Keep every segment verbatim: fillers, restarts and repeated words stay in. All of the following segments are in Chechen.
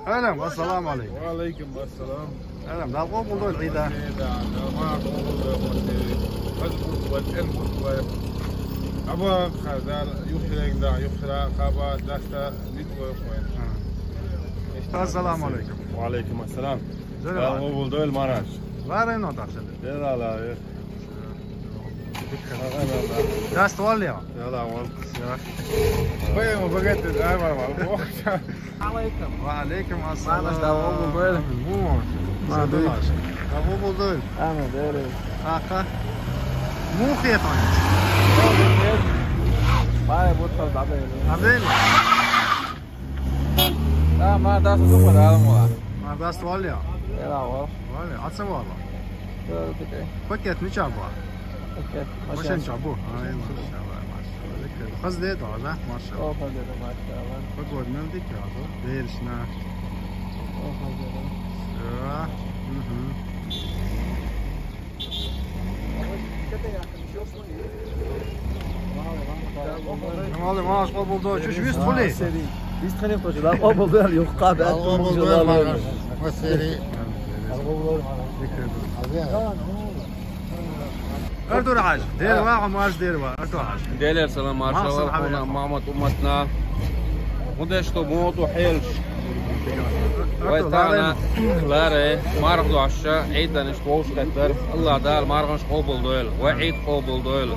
Салам, ассаламу алейкум. Ва алейкум ассалам. Салам, Дала къобалдойла Ӏийда. Ӏийда, Дала къобалдойла, Дала къобалдойла. Хазбут ва, элбут ва. Аба, хазар, юхренг да, юхра, хаба, даста, бит ва, ва. Ассаламу алейкум. Ва алейкум ассалам. Зеле Дала бар. Къобалдойла, мараш. Варено тахсен. Дела ла, э. Даст валли я? Дела вал. Всё. Поем, богатый, ай, вал, вал. Алейкум. Ва алейкум ассалам. Мараш, Дала къобалдойла. Во. Ма, Дала дой. Къобалдойла. Ама, дери. Ака. Мух етон. Бай, вот так, да, бери. Абели. Да, ма, даст, ну, подал, ма. Ма, даст валли я? Дела вал. Валли, аца валла. Пакет мича ба? Пакет. Машин ча бу? Ай, машалла, машалла. Хаз де да, да, машалла. О, хаз де да, машалла. Погода мел дика, да? Беришна. О, хаз де да. Всё. Мгм. Мали, мали, къобалдой, чуш вист хуле. Вист хуле, то чула къобалдой, юхка, да, Дала къобалдойла, мараш. Ма сери. Артур Хаж, дер ва, марш дер ва, Артур Хаж. Делер салам, маршалла, Махсур Хабиб. Махмуд умматна. Худеш то моту хелш. Вай тана, ларе, марх дуаша, Ӏийданаш вовш хеттар. Аллах Дала марханаш къобалдойла, вай Ӏийд къобалдойла.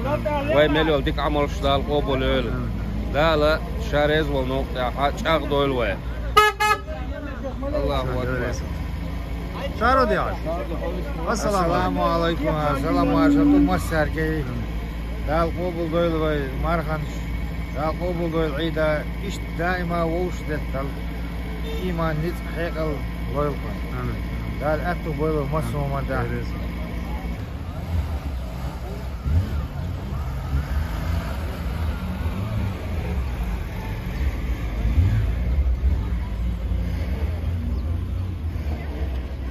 Вай мел йола дика Ӏамалш Дала къобалйойла. Дала ша реза вола новкъа тӀехьа чӀагӀдойла вай. Аллаху акбар. Шаро диаш. Ассаламу алейкум. Салам алейкум. Массаргей. Дала къобалдойла вай марханаш. Дала къобалдойла Ӏийда. Иштта даима вовш деттал. Иман, ницкъ, хьекъал лойла кхойна. Амин. Дала аьттув бойла массо а ма да. Амин.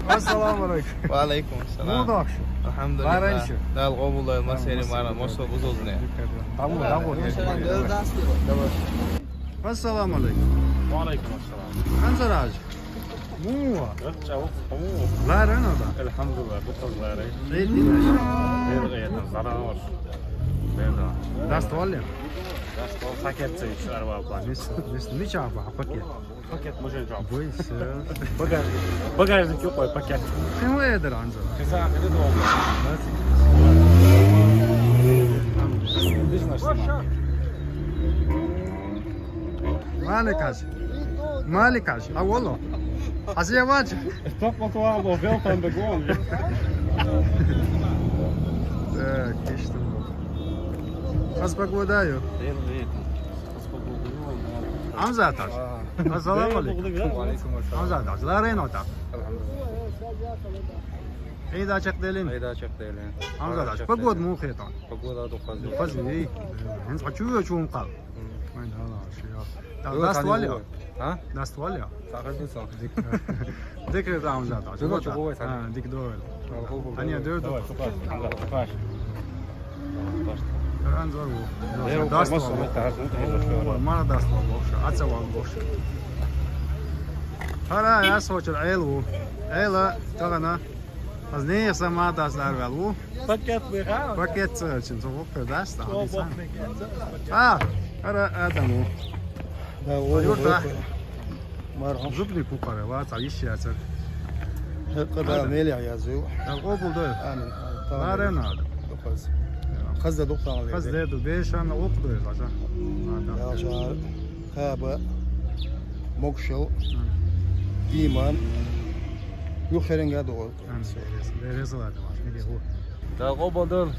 Ассаламу алейкум. Ва алейкум ассалам. Муха ду шо? Алхамдулиллах. Барин шо. Дала къобалдойла массери марханаш, массо бузулзне. Давай, давай. Давай. Ассаламу алейкум. Ва алейкум ассалам. ХӀанз араж? Муха? Чавук, муха? Ларен ада? Алхамдулиллах, бу хаз ларай. Бер дина. Бер гӀета, зарагӀаш. Бер да. Даст валли? Даст вал, пакет цей чу арвал план. Мис, мис, мича ба пакет? Пакет мужен жаб. Бой, всё. Багаж, багажник юкъой пакет. Ким эдер анза? Киза, киза дом. Бизнес. Маликаш. Маликаш. А, воло. Азия вач. Топ мотуа бо, велкам бегон. Так, иште. Аз погодаю. Амзаташ. Ассаламу алейкум. Ва алейкум ассалам. Амзаташ. Ларен ада? Алхамдулиллах. Ӏийда чакхделин. Ӏийда чакхделин. Амзаташ. Погода муха хетан? Погода ду хаза. Хаза, эй. ХӀанз хьо чу йо чу ум къал. Мгм. Вайн хала, шиё. Даст валли? А? Даст валли? Сахар ду сан. Дик. Дик рамза да. Ду чу гой сан. А, дик дой. Ани дой. Давай, супаш. Давай, супаш. Ранзор. Даст валли? Мана даст валли вообще. Аца валли вообще. Хара, я сочер, элу. Эла, тагана. Аз не сама дас ларвал ву. Пакет ви ха? Пакет ца чин цо вокта дас та. О, бо пакет. А, ара адаму. Да, о, Юрта. Мархам. Зубни кукара ва ца иш я ца. Хакъа да мели язу. Да, о, булдой. Амин. Ларена. Хаз. Хаз да духтан. Хаз да ду бешан окдой лажа. Да, жа. Хаба. Мокшал. Иман. Юхеренга догор. Береза лади, машин. Дала къобалдойла.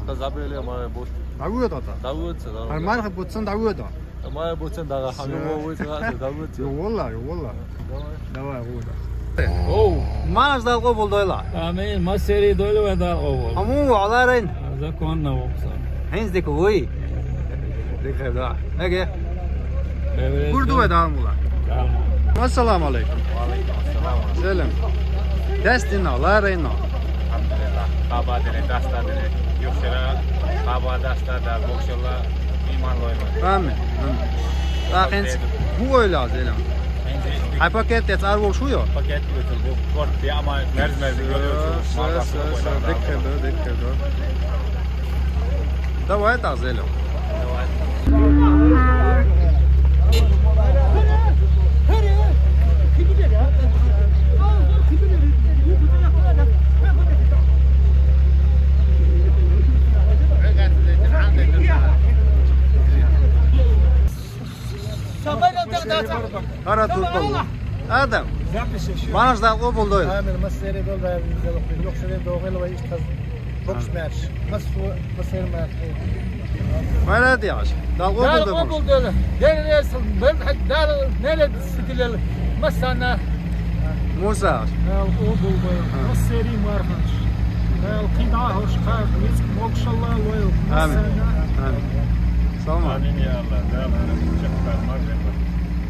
Та забеле мая бут. Давыда та. Давыда, да. Ар марха бутсан давыда. Мая бутсан дага хами во вуйца давыда. Йо, валла, йо, валла. Давай, вуда. Оу. Марш Дала къобалдойла. Амин. Масери дойла ва Дала къобал. Аму, аларен. Законно вокса. ХӀинз дик вуй. Дик хеда. Эге. Гурду ва Дала мула. Ассаламу алейкум. Ва алейкум ассалам. Селам. Дастина, ларена. Алхамдулиллах. Хаба дене, даста дене. Юхшера хаба даста да, мокшала иман лойма. Амин. Амин. Ахин бу ойла зелем. Хьай пакет тӀе цӀар волуш ву йо? Пакет тӀе цӀар ву. Корта тӀе ма мерз-мерза йолуш. Са, са, са, дика хир ду, дика хир ду. Давай тӀаккха зеле. Давай. ХӀара турпал. Адам. Запись ещё. Марш Дала къобал дойла. Амин. Массеран долу Дала, йокхуш вен догӀийла вай иштта хаза. Боккъаш маьрша. Массо, массеран маьрша. Марша дехаш. Дала къобал дойла. Дала къобал дойла. Дела реза, Дала мел сицалла. Массарна. Муса. Дала къобал дойла. Ха. Массеран марханаш. Дала кхин дӀа а хӀорш кхайкха, ницкъ могушалла лойла. Амин. Массарна. Амин. Салам. Амин, я АллахӀ. Дала хӀара чекхдаккха марханаш.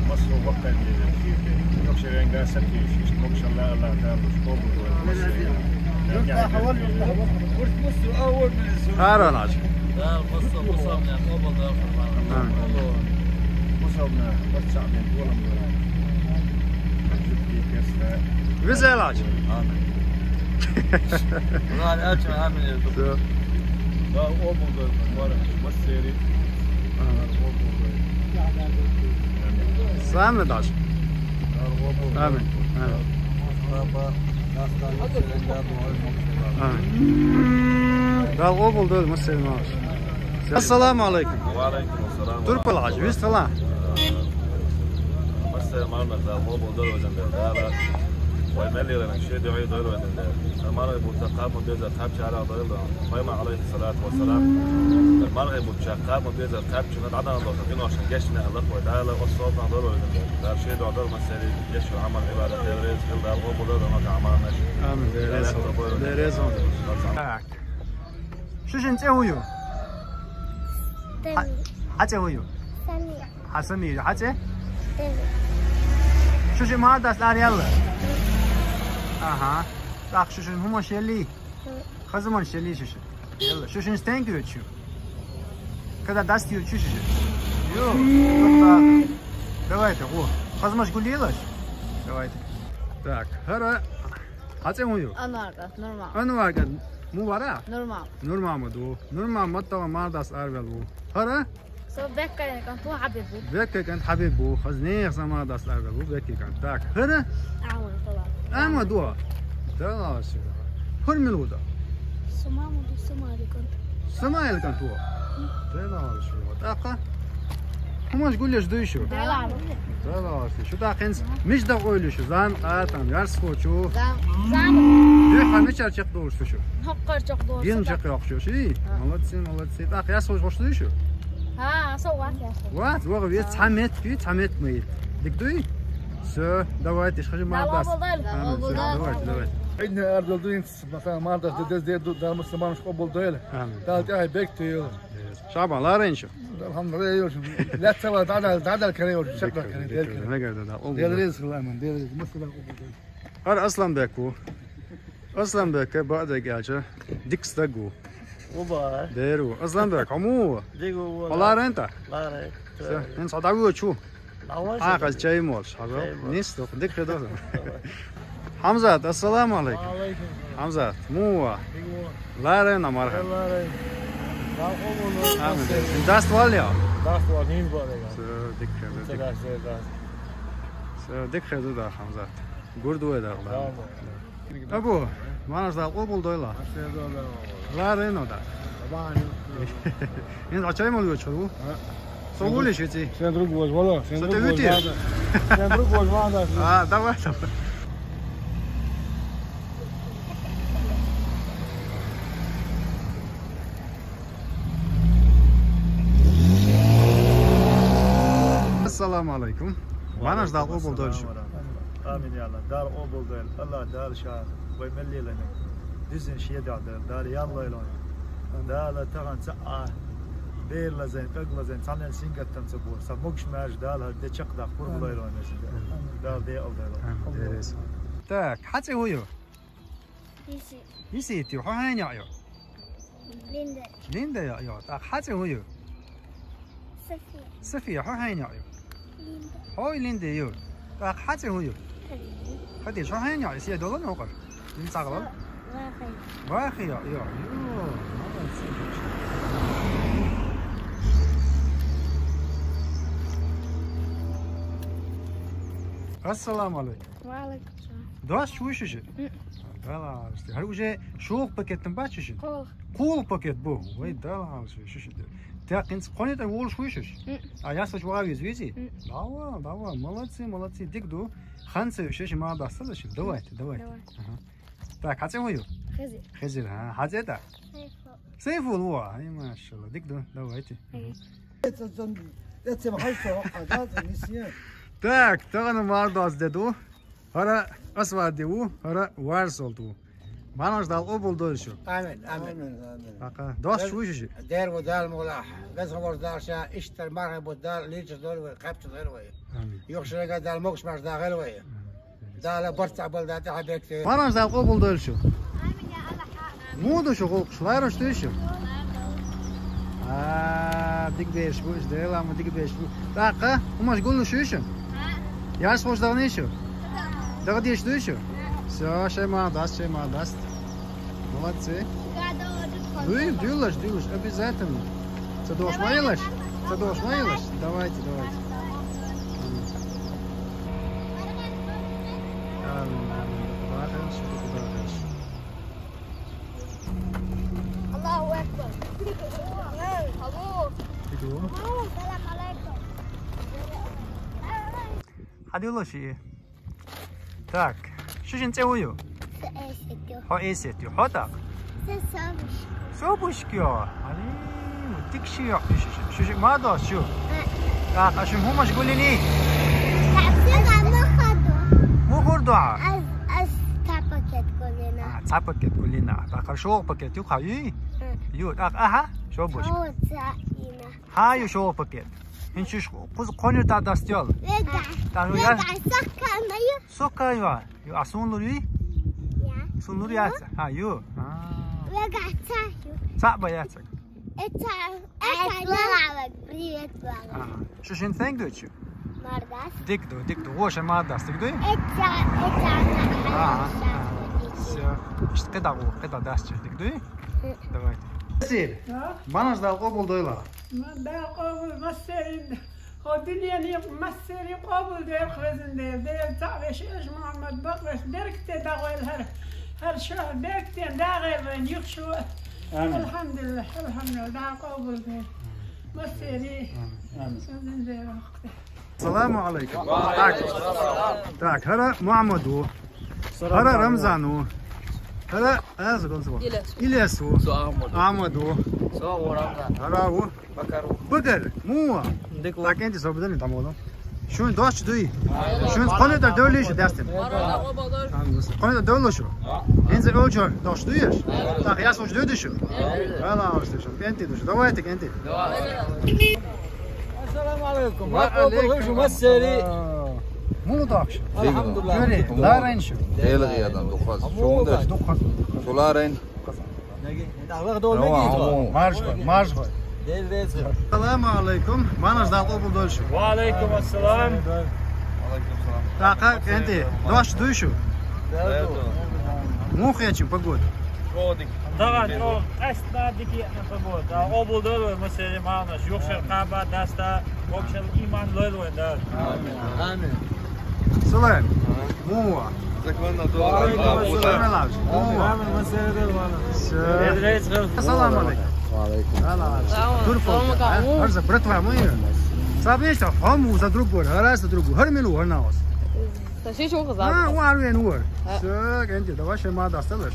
Массо ваккхий деза. Йокхуш вен гаса кийш, иштта могушалла АллахӀ Дала луш, къобал дойла. Массеран. Дала къобал дойла. Харон ач. Дала массо бусалбанаш къобал дойла. Амин. Бусалбанаш барт цхьаъ бен болам дойла. Веза Ӏалаш. Амин. Ла, ача, амин. Всё. Да, обувь дойла, мара, массери. Амин. Обувь дойла. Амин. Самый дальше. Амин. Амин. Амин. Дала къобал дойла, массеран. Ассаламу алейкум. Ва алейкум ассалам. Турпал хьажа, вистхила? Массеран марханаш Дала къобал дойла везан Дала. Вай мел лелийнарг шен дуьхьа дойла везан Дала. Сан мархий бутт кхаба ма беззара кхаьбча хьалха дойла. Пайхамар, алейхи салату ва салам, мархий бутт кхаба ма беззара кхаьбча дӀадахана долу къиношна гечдина аьлла вай Дала, оцу салтахь дойла везан Дала. Дала шен дуьхьа дойла массеран, гечдина Ӏамал, Ӏибадат, Дела реза хила, Дала къобал дойла марханаш. Амин. Дела реза хила. Дела реза хила. Так. Шу шун цӀе хӀун ю? Самир. Хьа-, хьан цӀе хӀун ю? Самир. Хьан Самир ю, хьан цӀе? Самир. Шу шун марханаш лара яьлла? Мгм. Аха. ТӀаккха шу шун хӀуманаш еллий? Мгм. Хаза хӀуманаш еллий шу шун? Елла. Шу шун стенга йоьду шу? Когда даст йоьду шу шун? Йо. Давайте, гӀо. Хаза хӀуманаш гулъелаш? Давайте. Так, хӀара. Хьан цӀе хӀун ю? Анварка, Нурмам. Анварка, муха вара? Нурмам. Нурмам ду. Нурмам ма тахана марханаш араваьлла ву. ХӀара? Со Беккан кӀант ву, Хьабиб ву. Беккан кӀант Хьабиб ву. Хаза нехан сан марханаш араваьлла ву Беккан кӀант. Так, хӀара? Ахьмад ву. Ахьмад ву. Далла шу. ХӀара мила ву дан? Сан мама ду, Самаил кӀант. Самаил кӀант ву. Далла шу. ТӀаккха? ХӀуманаш гулъеш дуй шу? Дала. Дала вац. Шу тӀаккха хӀинца мича даха ойла ю шу? Зама, къатам, ярсхочу? Зама. Зама. Дуьххьара мичара чекхдолуш ду шу? ХӀокхара чекхдолуш. Гена чекхйоккхуш ю ши? А. Молодцы, молодцы. ТӀаккха ярсхочу гӀош дуй шу? ХӀа, со вац ярсхочу. Вац, ваха вец, цхьа меттиг, цхьа меттиг ма йита. Дика дуй? Всё, давайте, иш хажа марханаш. Дала къобал дойла. Амин. Всё, давайте, давайте. Ӏийна ара долу дуьйна. Сан марханаш де деза де ду, Дала муслиманаш къобал дойла. Амин. Дала тӀаьхье бегтийла. Шабан, ларийна шу? Алхьамдулиллахь, йолуш. Лаьцна вала дӀадала, дӀадала кара йолуш, чекхдала кара, дела кара. Дика, дика, дика. Дела реза хила, амин, Дела реза, муслиман къобал дойла. ХӀара Асланбек ву. Асланбека бакъдерг аьлча, дика стаг ву. Ву бара. Дера ву. Асланбек, хьо муха ву? Дика ву, ву. Хьо ларийна тӀаккха? Ларийна. Всё, хӀинца хьо дӀавоьдуш ву? Дала вац. Хьан хаза чай молуш, хьажа. Чай молуш. Нийса ду, дика хир ду. Хьамзат, ассаламу алейкум. Ва алейкум салам. Хьамзат, муха ву? Дика ву. Ларийна марха. Э, ларийна. Дала къобал дойла. Амин. Даст валла я? Даст валла, нийса бара. Всё, дика хир ду, дика. Даст, даст. Всё, дика хир ду, да, Хьамзат. Гур ду вай, да. Салам. Абу, марханаш Дала къобал дойла. Ларийна, да. ХӀинца хьо чай мала воьдуш вара ву? Со вуьллуш виций? Сен друг вожа вала. Сен друг вожа вала. А, давай, давай. Ассаламу алейкум. Марханаш Дала къобал дойла шу. Амин, я АллахӀ. Дала къобал дойла. АллахӀ Дала ша вай мел лелийнарг дезаш шен дуьхьа дойла. Дала ял лойла вайна. Дала тахана цхьа а бер лазийна, кӀаг лазийна, цхьаннен сингаттам ца бора. Сан могуш-маьрша Дала хӀара де чекхдаккха пурба лойла вайна. Дала декъал дойла. Амин. Деррис. Так, хьан цӀе хӀун ю? Йисит. Йисит ю, хьо хьенан йоӀ ю? Линда. Линда йоӀ ю. ТӀаккха хьан цӀе хӀун ю? София. София, хьо хьенан йоӀ ю? Линда. Хьо Линда ю. ТӀаккха хьа цӀи хӀун ю? Хадижа, хьо хьенех, исия долан хӀокхар? Ин цаглал? Вахи. Вахи, йо, йо, йо, молодцы, девчата. Ассаламу алейкум. Ва алейкум салам. Дош чу вуй шуша? М. Дала гӀазот. ХӀара уже шолгӀа пакет ма бац шуша? КхоалгӀа. КхоалгӀа пакет бу. Вай, Дала гӀазот шуша. ТӀаккха хӀинца кхоанатӀара волуш вуй шуша? М. А ясалча вагӀа веза везий? М. Давай, давай, молодцы, молодцы, дика ду. Ханца ю шуша ма дастала шуна. Давайте, давайте. Давай. Ага. Так, хьа цӀи хӀун ю? Хизир. Хизир, хьа? Хьа цӀи тӀа? Сайфул. Сайфул, во, ай, машалла, дика ду, давайте. Ага. Так, тахана мардас де ду. ХӀара Асвад де ву, хӀара Варсолт ву. Мархаш Дала къобал дойла шу. Амин, амин. Амин, амин. Пока. Дош чу вуй шуша? Дер ву Дала мукъалахь. Веза хабар Дала ша, иштта мархий бу Дала, лийча дойла вай, кхаьчча дойла вай. Амин. Юха шерага Дала могаш-маьрша дагӀийла вай. Амин. Дала барт цхьа бала датӀа хьаберкате. Мархаш Дала къобал дойла шу. Муха ду шу гӀуллакхаш, лараш дуй шу? А, дика бераш бу уж, Дала ма дика бераш бу. ТӀаккха хӀумаш гуллуш ю шу? Яш хӀумаш дагӀний шу? ДагӀа деш дуй шу? Всё, шай ма даст, шай ма даст. Молодцы. Дуй, дуйлаш, дуйлаш, обязательно. Ца догӀуш ма елаш? Ца догӀуш ма елаш? Давайте, давайте. Амин, амин. Аллаху акбар. Салам алейкум. Хьадуьллу ши? Так, шуьшин цӀе хӀун ю? Со Эсет ю. Хьо Эсет ю. Хьо тӀаккха? Со Собушка. Собушка ю. Али, дика ши йоккхуш шу. Шуьшиъ ма дош шу? Э. Так, а шуьн хӀумаш гулиний? Так, всё равно ходу. Мухур ду хьа? Аз, аз цхьа пакет гулина. А, цхьа пакет гулина. Так, а шолгӀа пакет ю хьа юй? Э. Ю, так, аха, Собушка. О, цхьа ина. Хьа ю шолгӀа пакет. ХӀинца шуьш кхуза кхоанатӀа дастйол. Вега. Так, ну я. Вега, сохкана ю. Сохка ю. Ю, а сунлур юй? Я. Сунлур яц? А, ю. А. Вега, цхьа ю. Цхьа ба яц? Э, цхьа, э, цхьа, Лала, привет, Лала. Ага. Шуьшин цхьаьнг дуй шу? Мардас. Дика ду, дика ду. Воша мардас, дика дуй? Э, цхьа, э, цхьа, ага, ага. Всё. Иштта кхидӀа гӀо, кхидӀа дас чу, дика дуй? Э. Давай. Сир. А? Мархаш Дала къобал дойла. Ма Дала къобал, массерин. Хьо дуьненан массерий къобал дойла, хезна Дела. Дела цхьаъ веш, Эжа Мухьаммад бакъвеш, беркате дагӀойла хӀара. ХӀара шо беркате дагӀойла вайн юха шу. Амин. Алхьамдулиллахь, алхьамдулиллахь, Дала къобал дойла. Массерий. Амин. Амин. Хезна Дела вахте. Саламу алейкум. Так. Так, хӀара Мухьаммад ву. ХӀара Рамзан ву. ХӀара, а, со гонца ву. Илес. Илес ву. Со Ахмад ву. Ахмад ву. Со ву Рамзан. ХӀара ву. Бакар ву. Бакар. Муха? Дика ву. Так, энди со бедани тамолу. Шуна дош дуй? Шуна кхоанатӀара девлла шу дастина? КхоанатӀара девлла шу? ХӀинца олчор дош дуй аш? Так, яс уж дуй шу? Ала, уж дуй шу. Энди дуй шу. Давайте, энди. Ассаламу алейкум. Ва алейкум ассалам. Муха дахаш? Алхьамдулиллахь. Гури, ларен шу? Делгъи адам дукхаз. Шундаш. Дукхаз. Суларен. Марш хой, марш хой. Салам алейкум. Мархаш Дала къобал дойла шу. Ва алейкум ассалам. Так, энди, дош дуй шу? Муха хеташ я погода? Даган, о, къаьстта дика я погода. Дала къобал дойла вай массерий марханаш. Юха шера кхаба даста, вокшал иман лойла вайн Дала. Амин. Амин. Салам. Муха? Закон на дорогу. Амин. Амин. Всё. Ассаламу алейкум. Ва алейкум. Ала, ала. Салам. Турпал. Салам алейкум. А? Арза, братва, мы. Сабнешта, хом за другой, раз за другой. Хар минут, хар наос. Саши чё казал? А, у Арвен ур. А. Всё, энди, давай шей ма дасталаш.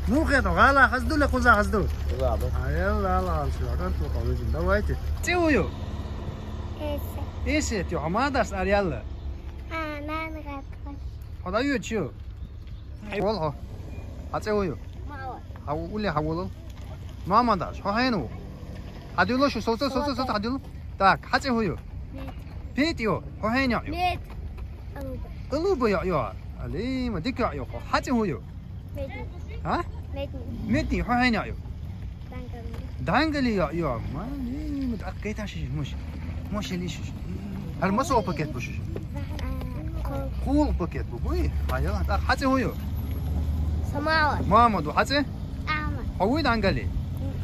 Муха хеташ, гӀала хазду, ле кхуза хазду? Кхуза, да. А, ялла, ала, ала, всё, а, турпал, давайте. ЦӀе хӀун ю? Эсет. Эсет ю, хьо ма дастал, Арьялла? А, нана гӀатхаш. Хьо дӀайоьдуш ю? Хьай вол хьо. Хьа цӀе хӀун ю? Мама. Хьа улле хьа волал. Мама даш, хьо хьенан ву? Хьадуьллу шу, соца, соца, соца, хьадуьллу. Так, хьа цӀе хӀун ю? Мет. Петь ю, хьо хьенан йоӀ ю? Мет. Алуба. Алуба йоӀ ю. Алима, дика йоӀ ю хьо. Хьа цӀе хӀун ю? Метни. А? Метни. Метни, хьо хьенан йоӀ ю? Дангали. Дангали йоӀ ю. Ма, Алима, дӀакхеташ шиш, муш. Муш, Алиш. ХӀара масса пакет бу шуьш? А, Кул пакет бу, буй? Ма яла. Так, хьацӀи хӀу ю? Самала. Мама ду, хьацӀи? Ама. Хьо вуй дангали?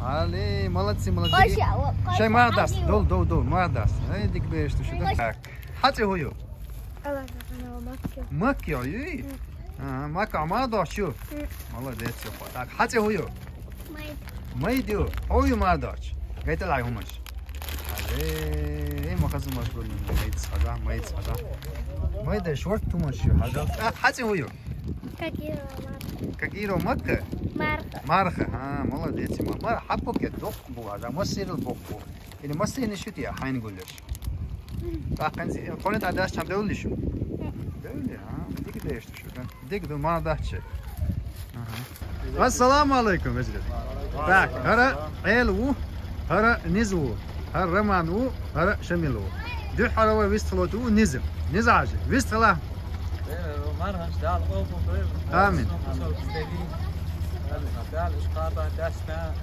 Али, молодцы, молодцы. Оша, о, Шай оша, мардас. Аги, о. Дол, дол, дол, мардас. Ай, дик беш ту шу. М. Так. ХьацӀи хӀу ю? Ала, ала, макки. Макки ю? М. А, макка ма дочу. М. Молодец, ё. Так, хьацӀи хӀу ю? Майд. Майд ю. ХӀу ю мардаш. Гайталай хӀумаш. Али, ма хазу машгул. Майд схада, майд схада. Майд шорт тумаш ю. Хада. Так, хьацӀи хӀу ю? Кагиро, марха. Кагиро макка? Марха. Марха, а, молодец. Ма, мар, хьаппу ке дох бу, хада. Ма сирил бох бу. Или маслини шути, а, хьайн гуллеш. Та ханзи, кони та дас чам девли шу. Девли, а, дик деш шу, да. Дик ду ма даче. Ага. Ассаламу алейкум, вежле. Так, хара Эл ву, хара Низ ву, хара Раман ву, хара Шамил ву. Ду хара ва вистхлот ву Низм. Низ ажи, вистхла. Э, мархамс Дала къобул дойла. Амин. Дала ишкъаба даста.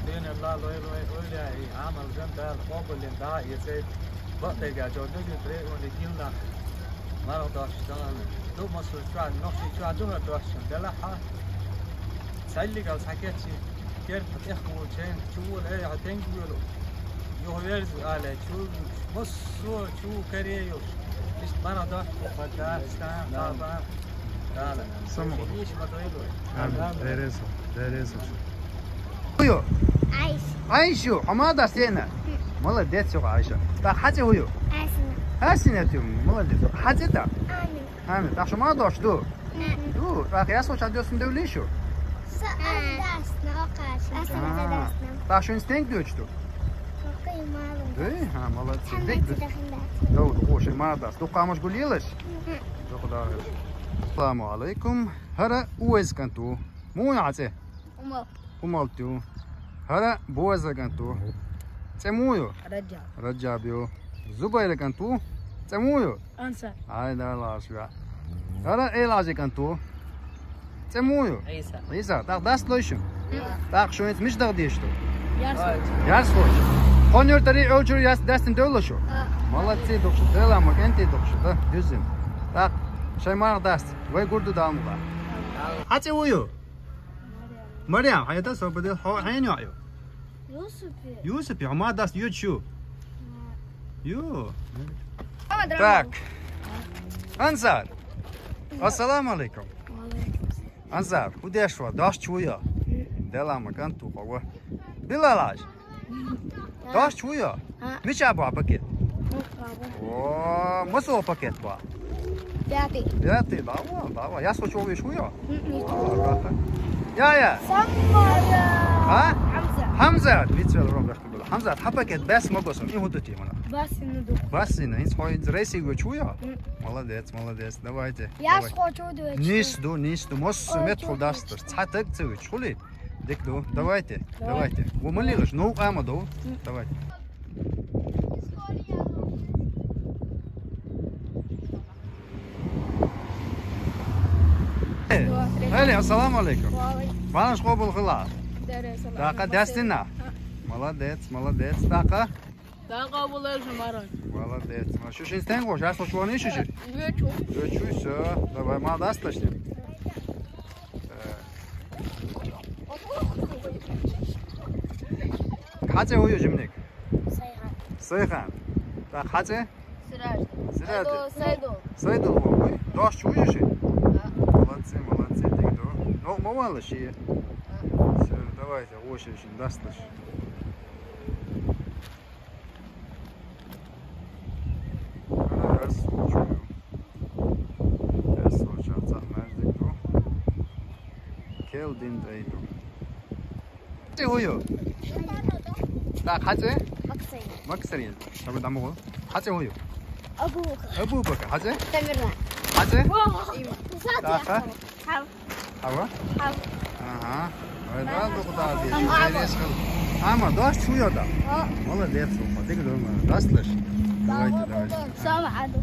Динерла лой-лой, ойла, и Ӏамал жан Дала къобуллин дагӀа эцай. Бакъдерга жо дуги, бре уни гилла. Марал дош дан. Ду масур чуа, нохчи чуа дугар дош дан. Дала хьа. Саллигал сакетчи. Кер патех мул чен. Чувул эй, хатен гуйру. Юхверз але, чу, массу, чу карею. Ишт марал дош, пата, ста, таба. Дала. Саму. Иш ма дойлу. Амин. Дерезу, дерезу. Ую. Айш. Айшу, хӀама дас дена. Молодец, ё Айша. Так, хьацӀи хӀу ю? Асина. Асина тю, молодец. ХьацӀи да? Амин. Амин. Так, шума дош ду? Амин. Ду, так, я соча дёсун девлишу. Са ам дас на окаш. Асина дас на. Так, шун стенг дёч ду? Окей, мало. Ды, ха, молодцы. Дик ду. Дау, ду, оши, ма дас. Ду камаш гулилаш? Ду куда. Ассаламу алейкум. ХӀара уэз канту. Муй ацӀи? Умал. Умал тю. ХӀара буэза канту. ЦӀе муй ю? Раджаб. Раджаб ю. Зубайра канту. ЦӀе муй ю? Ансар. Ай, да, лаш, ва. ХӀара элажи канту. ЦӀе муй ю? Иса. Иса, так дас лойшу. Так, шу инц миш даг деш ту? Ярс. Ярс лойшу. Хон юртари өлчур яс дастин дөлошу. А. Молодцы, духшу. Дела ма кенти духшу, да, дюзин. Так, шай мар дас. Вай гурду дамла. ХьацӀи хӀу ю? Мариам, хьайда собади хо хьен ю? Юсупи. Юсупи, хӀама дас ю чу? Ю. Так. Анзар. Ассаламу алейкум. Ва алейкум ассалам. Анзар, худеш ва, даш чу ю? Дела ма канту хо. Билалаш. Даш чу ю? А. Мича ба пакет? Ну, ба. О, масо пакет ба? Пятый. Пятый, да, ва, да, ва. Я сочо виш ю? М, м. О, да, да. Я, я. Самая. А? Хамза. Хамза, вицвел ром рахту была. Хамза, ха пакет бес могосом. И худути мана. Басина ду. Басина, инс хой, инс рейси го чу ю? М. Молодец, молодец. Давайте. Я сочо ду. Нис ду, нис ду. Мос мет худастер. Цатек цевич. Хули? Дик ду. Давайте, давайте. Во мали лаш, ну, ама ду. Давайте. Али, ассаламу алейкум. Ва алейкум. Банаш къобул хила. Дереза. Така дастина. Молодец, молодец. Така. Да, къобул эжи маран. Молодец. Ма шушин стен го, жас очвани шуши. Вечу. Вечу, всё. Давай, ма дасташни. ХьацӀи хӀу ю жимник? Сайхан. Сайхан. Так, хьацӀи? Сираж. Сираж. Сайдул. Сайдул, ой, дождь чу ю ши? Да. Молодцы, молодцы, дик ду. Ну, мамала ши. Да. Всё, давайте, очередь, дасташ. Ана яс учу. Яс учу, цахмаж дик ду. Кел дин дайду. ХьацӀи хӀу ю? Так, хьацӀи? Максим. Максим. Шаба даму. ХьацӀи хӀу ю? Абу Бакр. Абу Бакр, хьацӀи? Тамерлан. ХьацӀи? Ва. Так, ха? Хав. Хава? Хав. Ага. Ой, да, да, да, да. Ама, да, чу ю да? О. Молодец, Рома. Дик ду, Рома. Дасташ. Давайте, давайте. Сама аду.